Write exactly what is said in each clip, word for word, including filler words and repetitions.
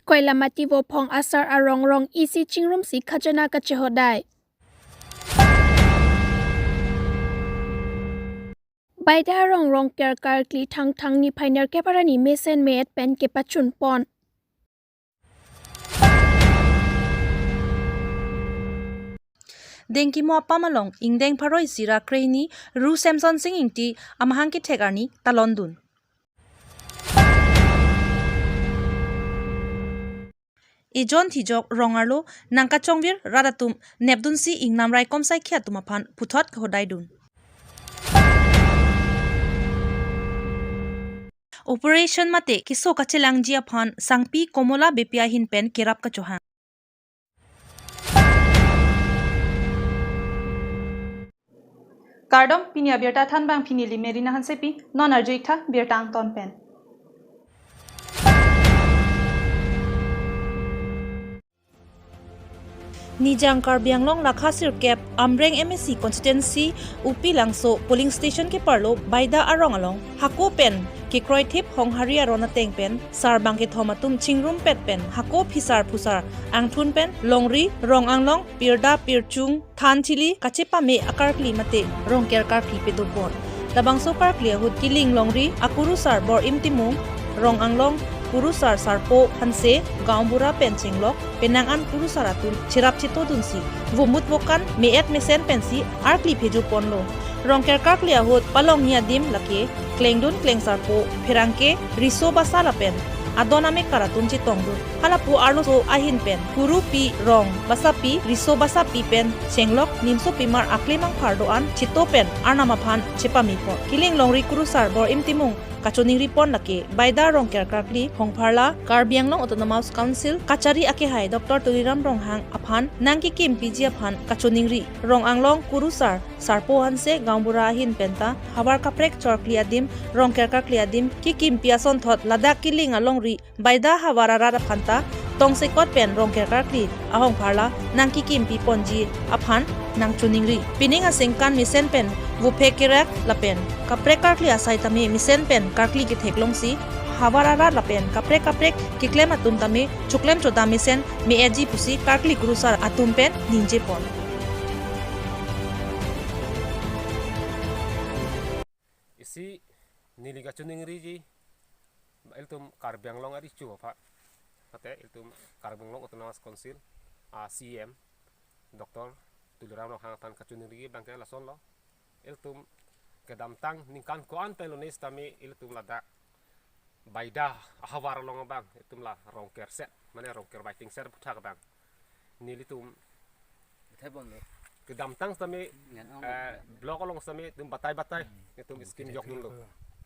Koilamati Vophong asar arong rong isi chingrumsi khajana kachehodai. Baida arong Rongker karkli Thangthang niphai nerkep arni mesen me-et pen kepachunpon. Dengkimo apam along ingdeng pharo isi ra kre hini Ru Semson Sing Ingti amahang kethek arni talondun. Ejon thijok rong arlo nangkachongvir rat atum nepdunsi ingnam raikom saikhi atum aphan puthot kehordaidun. Operation mate keso kachelangji aphan Sangpi Komola Beypi ahin pen kerap kachohang. Kardom, pini abirta thanbang pini neli Merina Hansepi, non arju-iktha birta angton pen. Nijang Karbi Anglong lakha sirkep Amreng M A C constituency Upi Langso polling station keparlo Baida arong along hako pen kekroithip Honghari aron ateng pen sarbang kethom atum chingrumpet pen hako phisar phusar angthun pen longri, rong anglong, pirda pirchung, than chili kachepame akarkli mate Rongker karkli pedopon. Labangso karkli ahut Kiling longri akurusar Borim Timung, rong anglong kurusar Sarpo Hanse, gaonbura pen chenglok penang an kurusar atum cherap chetodunsi vomut vokan me-et mesen pensi arkli phejuponlo. Rongker karkli ahut palongji adim lake klengdun klengsarpo, pherangke, riso basa lapen adon amekar atum chetongdun. Halapu arloso ahin pen kurupi, rong basapi, riso basapi pen chenglok nimsopimar aklem angphar do-an cheto pen arnam aphan chepamepon. Kiling longri kurusar Borim Timung kachoningripon lake Baida Rongker karkli Hongpharla Karbi Anglong Autonomous Council kachari akehai Doctor Tuliram Ronghang aphan nangkekimpiji aphan kachoningri. Rong anglong kurusar Sarpo Hanse gaonbura ahin penta havar kaprek chorkli adim, Rongker karkli adim kekimpi asonthot ladak Kiling alongri Baida havar arat aphanta tongsekot pen Rongker karkli ahongpharla nangkekimpiponji aphan nangchoningri. Pining asengkan mesen pen vophe kerak lapen kaprek karkli asai tame mesen pen karkli ketheklongsi havar arat lapen kaprek kaprek keklem atum tame choklem chodam mesen me-etji pusi karkli kurusar atum pen ningjepon. Isi neli kachoningriji, ilitum Karbi Anglong ari chu apha, mate ilitum Karbi Anglong Autonomous Council a C E M Doctor Tuliram Ronghang aphan kachoningri abangke lasonlo. Ilitum kedamtang ningkan ko-an pen lone sitame ilitum ladak Baida ahavar along abang ilitum la Rongker set, mane Rongker waiting set puthak abang nelitum Kedamtang sitame, eh, block along sitame itum batai batai itum scheme jokdunlo.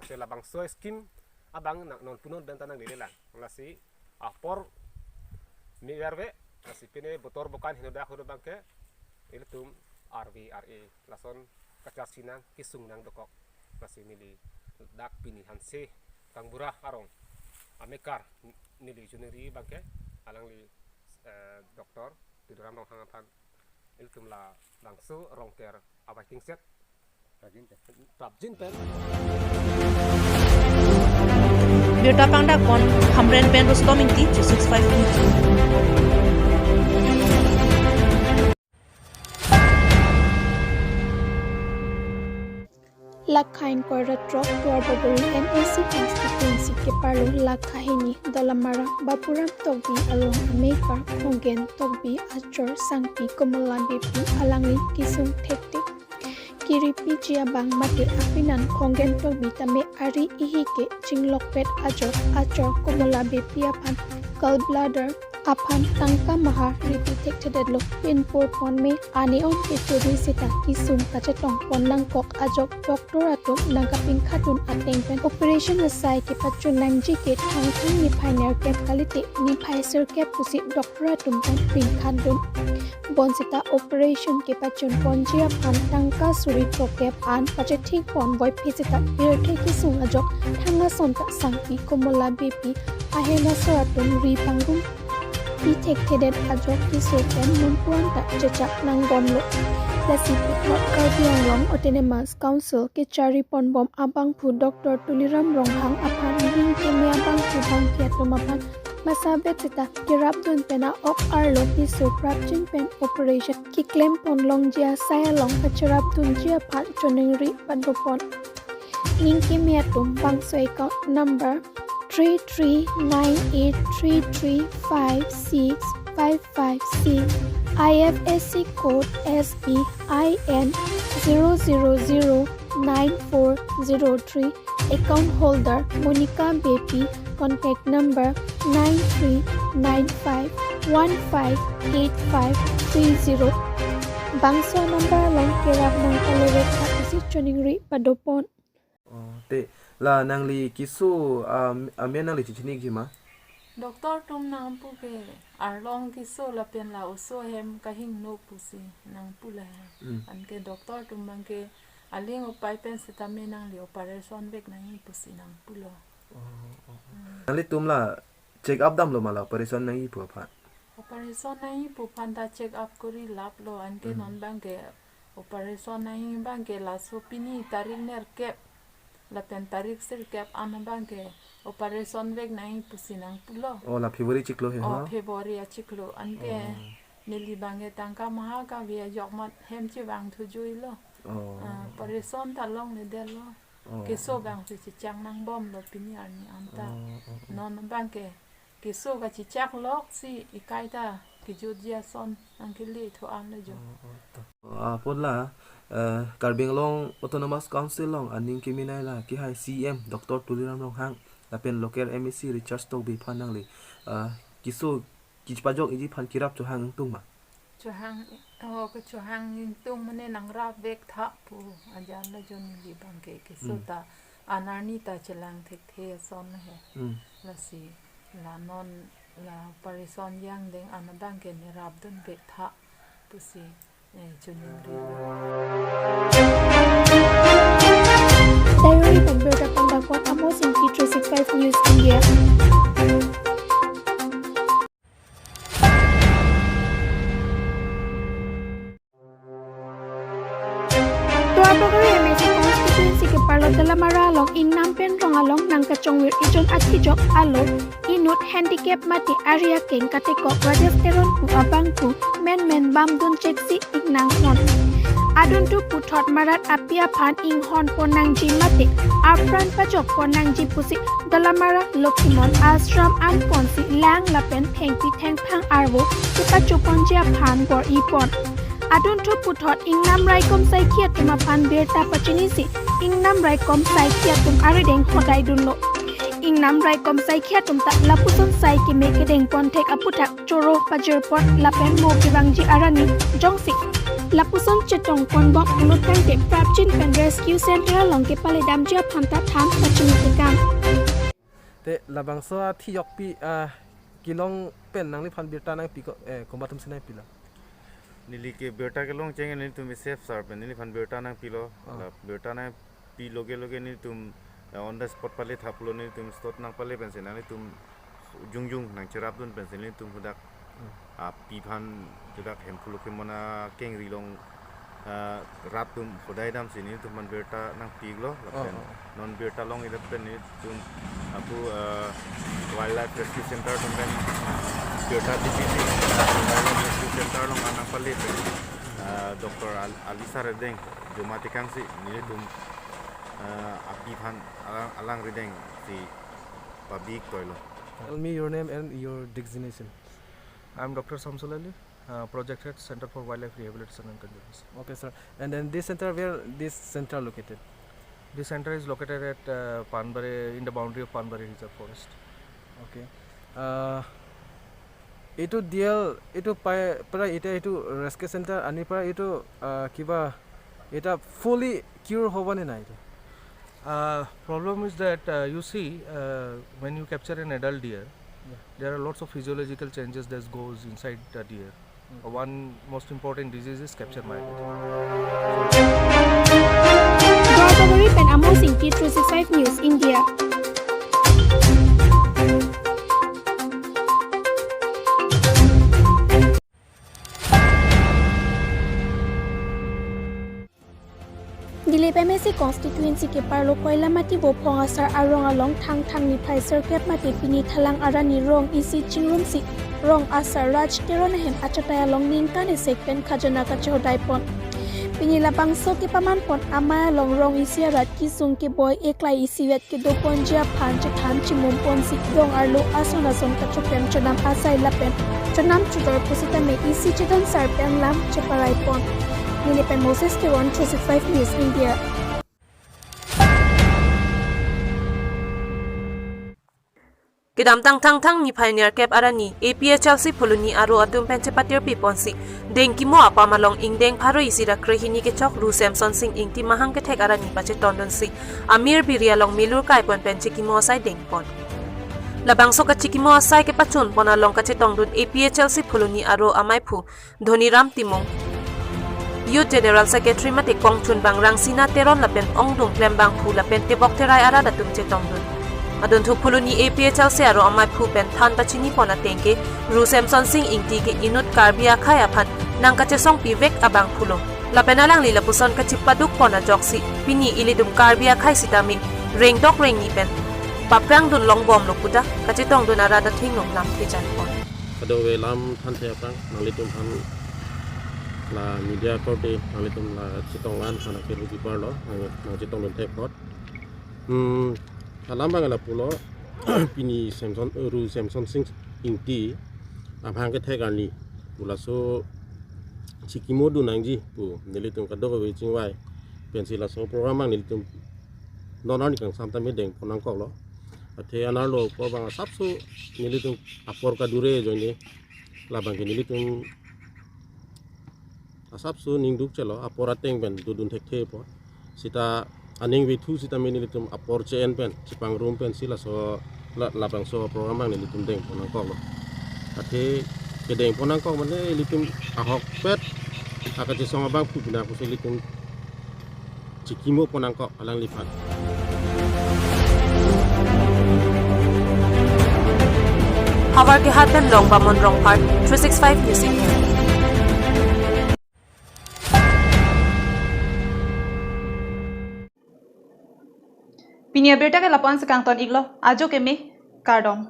Lasi labangso scheme abang nang non punon benta nanglele lang. Lasi apor me-et ave, lasi pine botor bokan henodak hono abangke ilitum R V R A lason kacharchinang kesung nangdokok. Lasi neli dak pini Hanse gaonbura arong amekar neli choningri abangke alangli, eh, Doctor Tuliram Ronghang aphan ilitum labangso Rongker awaiting set prapjin pen. Birta pangdakpon Hamren pen Rustom Ingti, Three six five News. Lakha ingkoi ra throk Duarbagori M A C constituency keparlo lakha hini Dolamara Bapuram Tokbi along amekar Khonggen Tokbi achor Sangpi Komola Beypi alangli kesung thekthe. Kiri piji abang mate apinan Khonggen Tokbi tame ari ihike chinglokpet ajok achor Komola Beypi aphan gallbladder aphan tangka maha ripi thekthedetlo. Pinpur ponme aneon kechori seta kesung kachetongpon nangkok ajok doctor atum nangkapinkhatdun ateng pen operation asai kepachun nangji ke Thangthang niphai nerkep kalite niphai sirkep pusi doctor atum pen pinkhatdun. Bonseta operation kepachunponji aphan tangka suri throkkep an pachethikpon voiphit seta pirthe kesung ajok thang ason ta Sangpi Komola Beypi ahem asor atum ri pangrum pi thekthedet ajok keso pen munpuan ta chechak nangbomlo. Lasi puthot Karbi Anglong Autonomous Council kechari ponbom abangphu Doctor Tuliram Ronghang aphan ning keme abangphu bangphi atum aphan masabet seta kerapdun pen a-ok arlo keso prapjin pen operation keklem ponlongji asai along kacherapdunji aphan choningri padopon. Ning keme atum bangso account number three three nine eight three three five six five five six, I F S C code S B I N zero zero zero nine four zero three, account holder Monica Beypi, contact number nine three nine five one five eight five three zero. Bangso number along kerap nangpalore tha pusi choningri padopon. Oh, te la nangli keso, um, amen nangli chechiniji ma? Doctor atum nangpu ke arlong keso lapen la oso ahem kahingno pusi nangpu la. Hmm. Anke doctor atum abangke aling upai pen setame nangli operation vek nangji pusi nangpulo. Oh, oh, oh. Hmm. Nanglitum la check up damlo ma la operation nangji pu aphan? Operation nangji pu aphan ta check up kori laplo, anke Hmm. non abangke operation nangji abangke laso pini tarik nerkep lapen tarik sirkep an abangke operation vek nangji pusi nangpulo. Oh, la February chiklo he, oh, ha? February achiklo, anke Oh. neli abangke tangka maha kave ajok amat hem chevang thujuilo. Oh. Ah, operation ta longledetlo. Oh. Keso abangsi chechak nangbomlo pini arni anta. Oh, oh, oh. Non abangke keso kachechak loksi ekai ta kejutji ason nangkele thu an le jo. Oh, oh, to. Ah, apot la, eh, Karbi Anglong Autonomous Council along aning kemenei la kehai C E M Doctor Tuliram Ronghang lapen local M A C Richard Tokbi aphan nangli, ah, keso kachepajokji aphan kerap chohang ingtung ma? Chohang, oh, kechohang ingtung mane nangrap vek tha pu ajan la jo neli abangke keso Hmm. ta an arni ta chelang thekthe ason he. Hmm. Lasi la non la operation jangdeng an abangke nerapdun vek tha pusi, eh, choningri. Diary pembeda pangdakpot Amos Ingti, three six five News India. Duarbagori M A C constituency keparlo Dalamara along ingnam pen rong along nangkachongvir ejon athijok alo inut handicap mate ari akeng katekok Rajesh Teron pu abangphu menmen bamdun cheksi ingnang hon. Adunthu puthot marat api aphan inghon pon nangji mate apran pajok pon nangji pusi Dalamara Lokhimon Ashram anponsi lang lapen thengpi thengphang arvo kepachoponji aphan bor-i pon. Adunthu puthot ingnam raikom saikhi atum aphan birta pachinisi ingnam raikom saikhi atum arideng hodai dunlo. Ingnam raikom saikhi atum ta lapuson sai keme kedeng ponthek aputhak choro pajirpon lapen mo kevangji arani jongsi lapuson chetong ponbom pulo tangte prapjin pen rescue center along kepaledamji aphan ta than pachini tekang. Te labangso athijokpi, ah, kelong pen nangliphan birta nangpi ko, eh, komat atumsi nangpilo? Neli ke birta kelong cheng nelitum S F sir pen neliphan birta nangpilo. Ah. La birta nangpi loge loge nelitum, eh, on the spot pale thaplo, nelitum stot nangpale pensi nanglitum jongjong nangcherapdun pensi nelitum hadak Hmm. apiphan hadak Hemphu Lokhimon akengri along, ah, rat atum hodai damsi nelitum aphan birta nangpiklo, lapen Oh, oh. non birta longledet pen nelitum aphu, ah, Wildlife Rescue Center atum pen birta tipisi, Wildlife Rescue Center along nangpale pen, ah, Doctor Al-, Ali sir arideng joma tekangsi nelitum, ah, apiphan alang, alangri adengsi pabik toilo. Tell me your name and your designation. I am Doctor Samsul Ali, uh, Project Head, Center for Wildlife Rehabilitation and Conservation. Okay, sir. And then this center, where this center located? This center is located at, uh, Panbari, in the boundary of Panbari Reserve Forest. Okay. Uh, এইটো দিয়েল, এইটো পাই, পৰা এতিয়া এইটো rescue centre আনি পৰা এইটো, আহ, কিবা এটা ফুলি কিউৰ হ'ব নে নাই এইটো? Uh, problem is that, uh, you see, uh, when you capture an adult deer, Yeah. there are lots of physiological changes that goes inside the deer. Mm. One most important disease is capture myelitis. Duarbagori pen Amos Ingti, three six five News India. Nilip M A C constituency keparlo Koilamati Vophong asar arong along Thangthang niphai sirkep mate pini Thalang arni rong isi chingrumsi rong asar Raj Teron ahem achatai along ningkan isi pen khajana kachehodai pon. Pini labangso kepaman pon amei along rong isi arat kisung keboi eklai isivet kedo ponji aphan chethan chimum ponsi rong arlo ason ason kachoklem chonam asai lapen chonam chodor pusitame isi chedon sar pen lam cheparai pon. Nilip pen Moses Teron, three six five News India. Kedamtang Thangthang niphai nerkep arni A P H L C Phuloni aro atum pen chepatirpi ponsi dengkimo apam along ingdeng pharo isi ra krehini kechok Ru Semson Sing Ingti mahang kethek arni pachetondunsi amir biri along milur kai pon pen chekimo asai dengpon. Labangso kachekimo asai kepachun pon along kachetongdun A P H L C Phuloni aro amaiphu Dhoniram Timung, Youth General Secretary mate kongchunbang Rangsina Teron lapen ongdung klembangphu lapen tebok terai arat atum chetongdun. Adunthu Phuloni A P H L C aro amaiphu pen than pachini pon ateng ke Ru Semson Sing Ingti ke inut Karbi akhai aphan nangkachesongpi vek abangphulo. Lapen alangli lapuson kachipaduk pon ajoksi pini ilitum Karbi akhai sitame rengdok rengni pen paprangdun longbomlo puta kachetongdun arat athengno lamthe jan pon. Kadokave lam thanthe aphrang nanglitum aphan la media korte nanglitum la chetong an aphan akeru kiparlo nang, nangchetongdun thek hot. Hmm, alam abang lapulo pini Semson, Ru Semson Sing Ingti amahang kethek arni pu laso chekimo dun nangji pu nelitum kadokave chingvai pensi laso program abang nelitum non arni kangsam tame dengpon nangkoklo. Athe anerlo apor abang asapso nelitum apor kadure ajoine labang ke nelitum asapso ningduk chelo apor ateng pen dodun thekthe apot. Sita aning vethu sitame nelitum apor che-en pen chepangrum pensi laso la, labangso program abang nelitum dengpon nangkoklo. Athe kedengpon nangkok mane ilitum ahokpet akachesong abangphu pina pusi ilitum chekimo pon nangkok alangliphan. Howraghat pen Longbamon Rongphar, three six five News India. Pini abirta ke lapu-an si kangton iklo, ajo keme, kardom.